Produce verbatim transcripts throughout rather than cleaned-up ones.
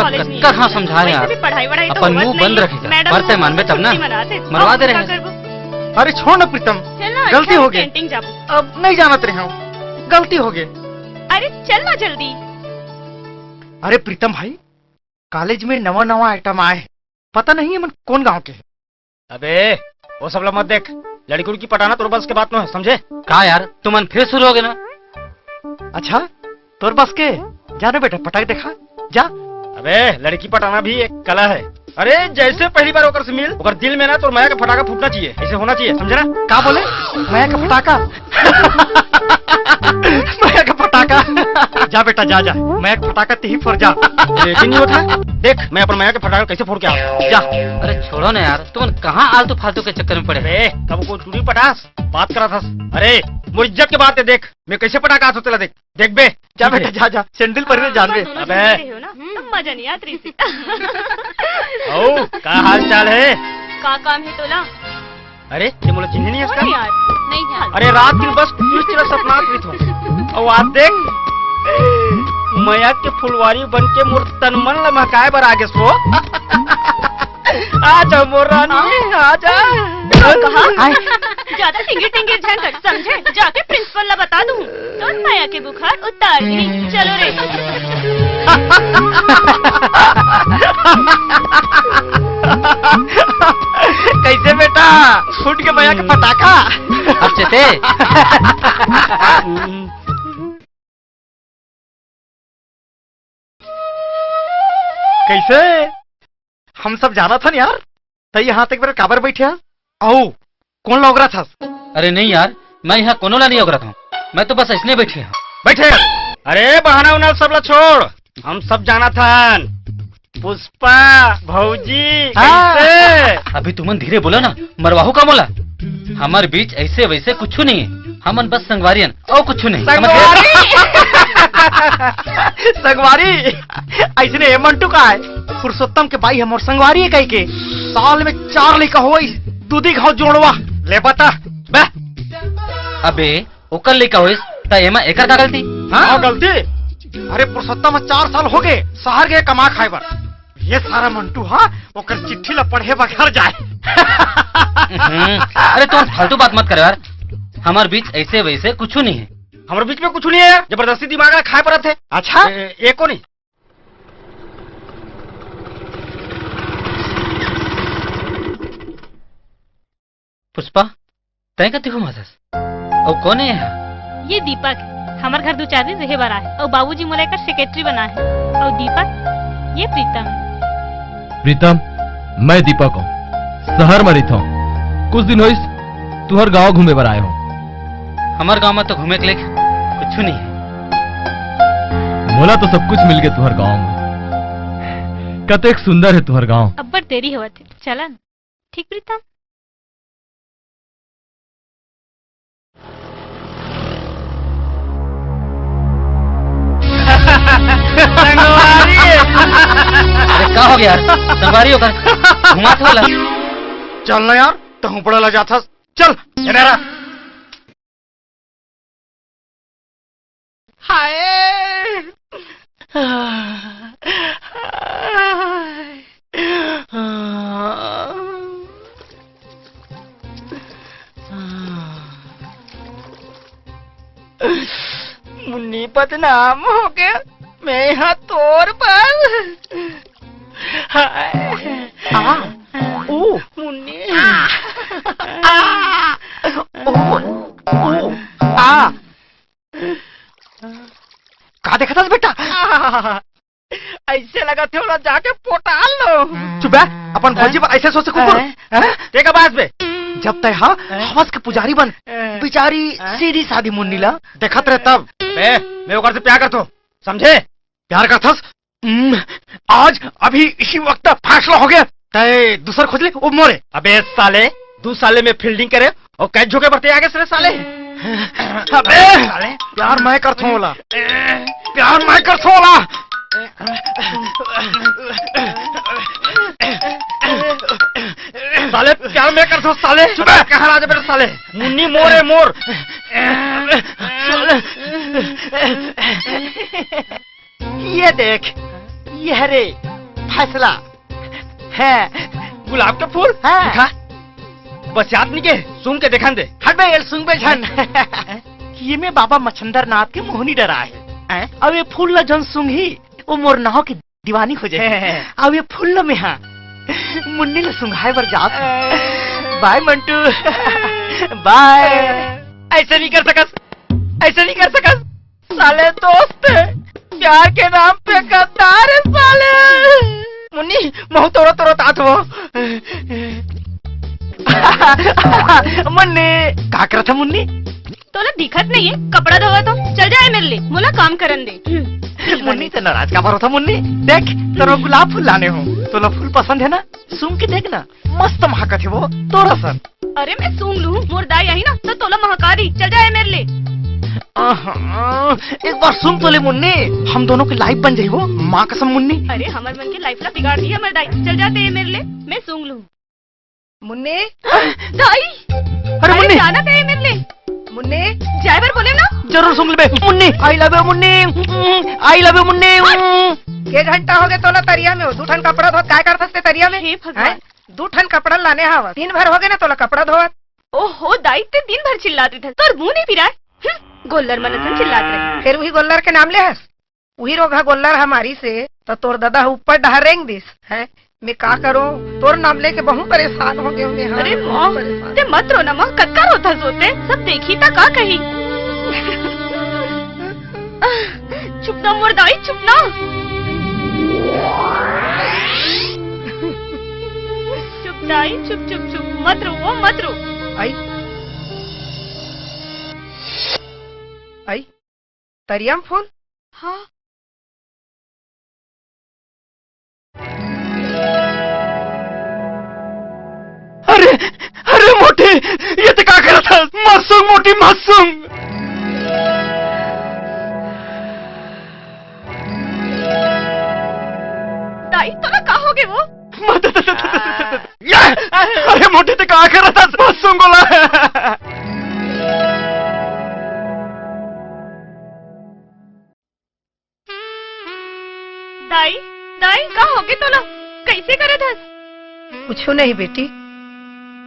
College नहीं कतका है। समझाए वैसे यार। भी पढ़ाई वढ़ाई तो अपन होवत मुंह बंद नहीं। रखे जा। मैडम परते लोग मानबे तब ना। छुट्टी मनाते। मरवा दे रहे हैं। करबो। अरे छोड़ ना प्रीतम, चल ना, गलती अच्छा हो गए। कैंटीन जाबो। अब नहीं जानत रहे हूँ, गलती हो गए। अरे चल ना जल्दी। अरे प्रीतम भाई, कॉलेज में नवा नवा आइटम आए हैं, पता नहीं ये मन कौन गांव के हैं। अबे, वो सब ला मत देख। लड़की उड़की पटाना तोर बस के बात नो है, समझे? का यार, तुमन फिर शुरू हो गए ना? अच्छा, तोर बस के? जा ना बेटा, पटाक देखा, जा। अबे, लड़की पटाना भी एक कला है। अरे, जैसे पहली बार ओकर से मिल, ओकर दिल में ना तोर मया के फटाका फूटना चाहिए, ऐसे होना चाहिए, समझे ना? का बोले? मया के फटाका? मया के फटाका? जा बेटा, जा, जा, मया के फटाका तिही फोर जा। रेडी नहीं होता। देख, मैं अपन मया के फटाका कैसे फोड़ के आऊँ। जा। अरे छोड़ो ना यार, तुमन कहाँ आलतू फालतू के चक्कर में पड़े? अबे, कब को चूड़ी पटास, बात करा था। अरे, मोर इज्जत के बात है, देख, मैं कैसे पटाका हाथ होते ला, देख, देख बे। जा बेटा, जा, जा, सैंडल पर जान बे। दोनों अबे। जने हो ना, तब मजा नहीं आत रही थी। ओ, का हाल चाल है? का काम है तोला? अरे, ये मोला चिन्हे नहीं है इसका? कौन यार? नहीं है। अरे, रात दिन बस कुछ तेरा सपना आत रही थो। और आज देख, मया के फुलवारी बन के मोर तन मन ला महकाए बर आ गे सो। आजा मोर रानी, आजा। कहा? आए। ज्यादा टिंगे टिंगे झंझट समझे, जाके प्रिंसिपल ला बता दूँ। तो मया के बुखार उतार दी। चलो रे। कैसे बेटा, फूट के मया के फटाका? अब चेते। कैसे? हम सब जानत हन यार, तई यहाँ तक बेरा काबर बैठे हस? अउ कौन ला ओगरत हस? अरे नहीं यार, मैं यहाँ कोनो ला नहीं ओगरत हूँ, मैं तो बस ऐसने बैठे हूँ। बैठे? अरे बहाना उना सब ला छोड़, हम सब जानत हन। पुष्पा भौजी, हाँ। कैसे? अभी तुमन धीरे बोलो ना, मरवाहू का मोला। हमर बीच ऐसे वैसे कुछ नहीं है, हमन बस संगवारी हन, और कुछ नहीं। समझ गए? संगवारी? संगवारी? ऐसने ए मंटू का है? पुरुषोत्तम के बाई हमर संगवारी है कह के। साल में चार लइका होइस, दूधी घाव जोड़वा। ले बता, बे। अबे, ओकर लइका होइस, त एमा एकर का गलती? हाँ? का गलती? अरे पुरुषोत्तम, चार साल हो गए, शहर गए कमा खाए बर। ये सारा मंटू हा ओकर चिट्ठी ला पढ़े बगैर जाए। हम्म, अरे तुम फालतू बात मत करो यार, हमारे बीच ऐसे वैसे कुछ नहीं है। हमारे बीच में कुछ नहीं है यार, जबरदस्ती दिमाग ला खाए परत है। अच्छा? ए, एको नहीं। पुष्पा, तैं कति घुमाथस? अउ कौन है यहाँ? ये दीपक है। हमर घर दू चार दिन रहे बर आए। अउ बाबूजी मोला एकर सेक्रेटरी बनाए है। अउ दीपक, ये प्रीतम है। प्रीतम, मैं दीपक हूँ, शहर में रहता हूँ। कुछ दिन होइस, तुहर गांव घूमे बर आए हूँ। हमर गांव में तो घूमे के लेख कुछ नहीं है। मोला तो सब कुछ मिल गए तुहर गांव में। कतेक सुंदर है तुहर गांव। अब्बड़ देरी होवत है, चला न। ठीक प्रीतम। संगवारी। अरे का हो गया यार? संगवारी होकर घुमात होला। चल ना यार, तहूँ बड़ा लजाथस। चल। ए मेरा। हाय। मुन्नी बदनाम हो गया, मैं यहाँ तोर पर। हाय। आ, ओ। मुन्नी। आ, ओ, ओ, आ। का देखत हस बेटा? ऐसे लगत हे ओला जाके पोटाल लो। चुप बे, अपन भौजी बर ऐसे सोचे कुकुर। हैं? हैं? तें का बास बे? जब तैं हा हैं? हवस के पुजारी बन, हैं? बिचारी हैं? सीधी सादी मुन्नी ला देखत रहे तब। बे, मैं ओकर से प्यार करत हूँ, समझे? प्यार करथस? हम्म, आज अभी इसी वक्त फैसला हो गया। तैं दूसर खोज ले, वो मोरे। अबे साले, दू साले में फील्डिंग करे और कैच झोंके बर तैं आगे रे साले। अबे साले, प्यार मैं करथों ओला। प्यार मैं करथों ओला। साले प्यार मैं करथों साले। चुप है। कहाँ राजा बेटा साले? मुन्नी मोर है मोर। साले। ये देख, ये रे, असला। हैं। गुलाब के फूल? हैं। दिखा। बस याद नहीं के, सूंघ के देखन दे। हट बे, ये सूंघ बे झन। कि ये में बाबा मच्छंदरनाथ के मोहनी डरा है। हैं? अब ये फूल ला जन सूंघी, वो मोर नाव के दीवानी हो जाए। अब ये फूल ला में हाँ मुन्नी ला सूंघाए बर जात हूँ। बाय मंटू। बाय। ऐसे नहीं कर सकस, ऐसे नहीं कर सकस। साले दोस्त, प्यार के नाम पे गद्दार है साले। मुन्नी, महू तोरो तोरो तात हो। मुन्नी, का करत है मुन्नी? तोला दिखत नहीं है, कपड़ा धोवत हो। चल जाए मेरे लिए, मोला काम करन दे। मुन्नी, ते नाराज काबर होथा मुन्नी? देख, तोरो गुलाब फूल लाने हो, तोला फूल पसंद है ना? सूंघ के देख ना, मस्त महकत है वो, तोरा सन। अरे मैं सूंघ लूं, मोर दाई आही ना तो तोला महका दी। चल जाए मेरे लिए। आहा, एक बार सुन तो ले मुन्नी, हम दोनों के लाइफ बन जाई वो, माँ कसम मुन्नी। अरे हमर मन के लाइफ ला बिगाड़ दी हमर दाई। चल जाते है मेरे लिए, मैं सूंघ लूं। मुन्नी। दाई। अरे अरे मुन्नी। जाना ते मेरे लिए। मुन्नी। जाए बर बोले ना। जरूर सूंघ लेबे Munni, I love you Munni, I love you Munni. के घंटा हो गए तोला तरिया में हो, दू ठन कपड़ा धोत काय करथस ते तरिया में? हे भगवान। हैं? दू ठन कपड़ा लाने हवस, दिन भर हो गए ना तोला कपड़ा धोवत। ओहो दाई, ते दिन भर चिल्लात रहिथस, तोर मुंह नहीं पिराय। हम्म, गोल्लर मन असन चिल्लात रहे। फिर वही गोल्लर के नाम ले हस, वही रोगहा गोल्लर हमारी से तो तोर दादा ह ऊपर डहर रेंग दिस है। मैं का करूं, तोर नाम लेके बहुत परेशान हो गए हूं मैं, हाँ, अरे बहुत माँ, परेशान। ते मत रो ना माँ, कतका रोथस ओ ते, सब देखी ता का कही। चुप ना मोर दाई, चुप ना। चुप दाई, चुप, चुप, चुप, मत रो वो, मत रो। आई, आई, तरियम फूल। हाँ। अरे, अरे मोटी, ये ते का करत हस? मत सूंघ मोटी, मत सूंघ। दाई, तोला का हो गए वो? मत, ये, अरे मोटी, ते का करत हस? मत सूंघ ओला। दाई, दाई, का होगे तोला? कैसे करत हस? कुछु नहीं बेटी,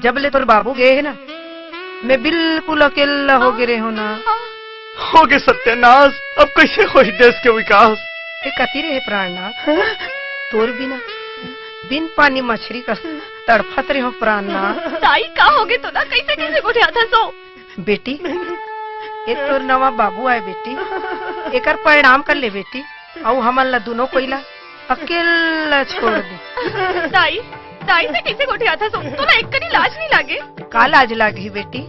जब ले तोर बाबू गए है ना, मैं बिल्कुल अकेला हो गे रहे हो ना। हाँ। होगे सत्यानाश, अब कैसे होई देश के विकास? ते कति रहे प्राणनाथ, तोर बिना बिन पानी मछरी कस तड़फत रहे हो प्राणनाथ। दाई, का होगे तोला? कैसे, कैसे गोठियाथस ओ? बेटी, ये तोर नवा बाबू आय बेटी, एकर प्रणाम कर ले बेटी, अउ हमन ला दुनो कोई ला अकेला छोड़ दे। दाई, दाई ते कैसे गोठियाथस ओ? तोला एक कनी लाज नहीं लागे? का लाज लागही बेटी,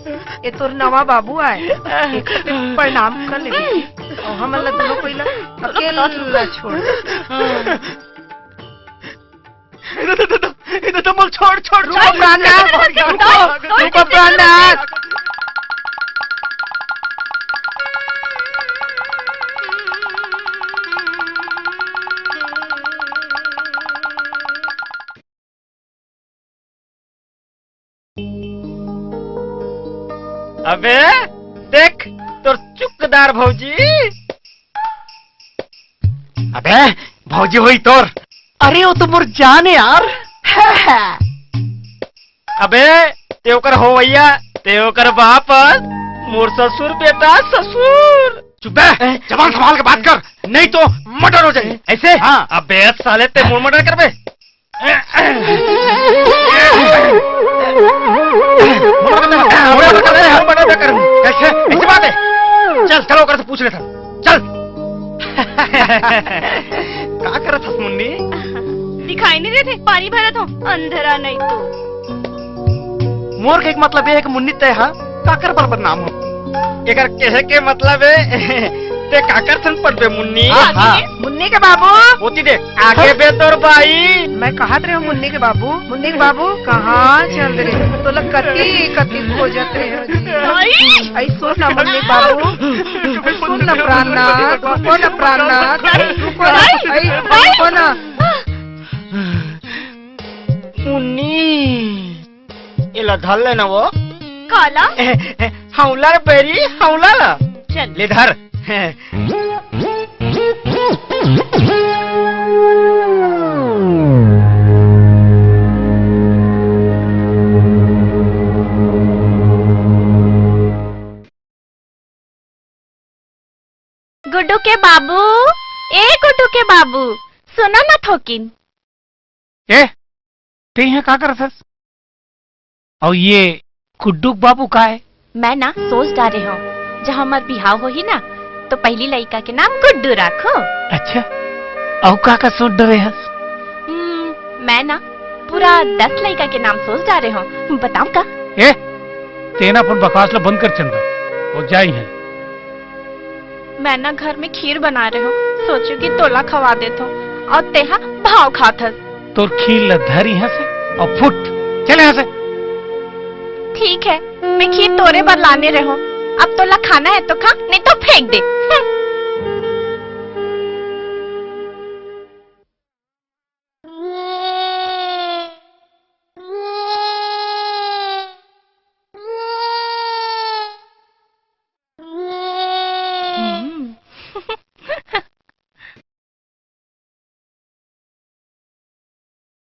ये तोर नवा बाबू आय, एकर ते प्रणाम कर ले बेटी, अउ हमन ला दुनो कोई ला अकेला छोड़ दे। इधर, इधर, इधर, इधर, इधर, मोला छोड़, छोड़, रुको, छोड़। प्राणनाथ, रुको, रुको, प्राणनाथ। अबे, देख, तोर चुकदार भौजी। अबे, भौजी होई तोर। अरे, वो तो मोर जान है यार। अबे, ते ओकर होवैया, ते ओकर बाप, मोर ससुर बेटा, ससुर। चुप बे, जबान संभाल के बात कर, नहीं तो मर्डर हो जाए। ऐसे? हाँ। अबे, साले, ते मोर मर्डर करबे? कैसे? ऐसी बात है? चल, चलो, ओकर से पूछ लेथन। चल। का करत हस, मुन्नी? दिखाई नहीं देते, पानी भरत हो, अंधरा नहीं तो। मोर के एक मतलब ये है कि मुन्नी तय हा, काकर बर बदनाम हो? एकर कहे के मतलब है, ते काकर संग पड़बे मुन्नी? हाँ, हाँ। मुन्नी के बाबू। ओती देख, आगे बे तोर बाई। मैं कहत रहे हूँ मुन्नी के बाबू, मुन्नी के बाबू, कहाँ चल रहे हो? तोला कति, कति खोजत रहे हो जी। आई सुन ना मुन्नी के बाबू, सुन ना प्राणनाथ, रुको ना प्राणनाथ, रुको ना, आई, रुको ना। मुन्नी। एला धर लेना वो। काला? हौला रे बैरी, हौला ला। चल। ले धर। के बाबू, सुना ना थोकिन। ए, तें इहाँ का करत हस? अउ ये गुड्डू के बाबू का हे? मैं ना सोच डारे हंव, जब हमर बिहाव होही ना, तो पहिली लइका के नाम गुड्डू राखहूं। अच्छा, अउ का का सोच डरे हस? हम्म, मैं ना पूरा दस लइका के नाम सोच डारे हंव, बताऊं का? ए, तें ना अपन बकवास ला बंद कर चंदा, अउ जा इहाँ। मैं ना घर में खीर बना रहे हंव, सोचेंव कि तोला खवा देथंव, अउ तेहा भाव खात हस। तोर खीर ला धर इहाँ से अउ फुट, चल इहाँ से। ठीक हे, मैं खीर तोरे बर लाने रहे हंव, अब तोला खाना हे तो खा, नहीं तो फेंक दे। हम्म।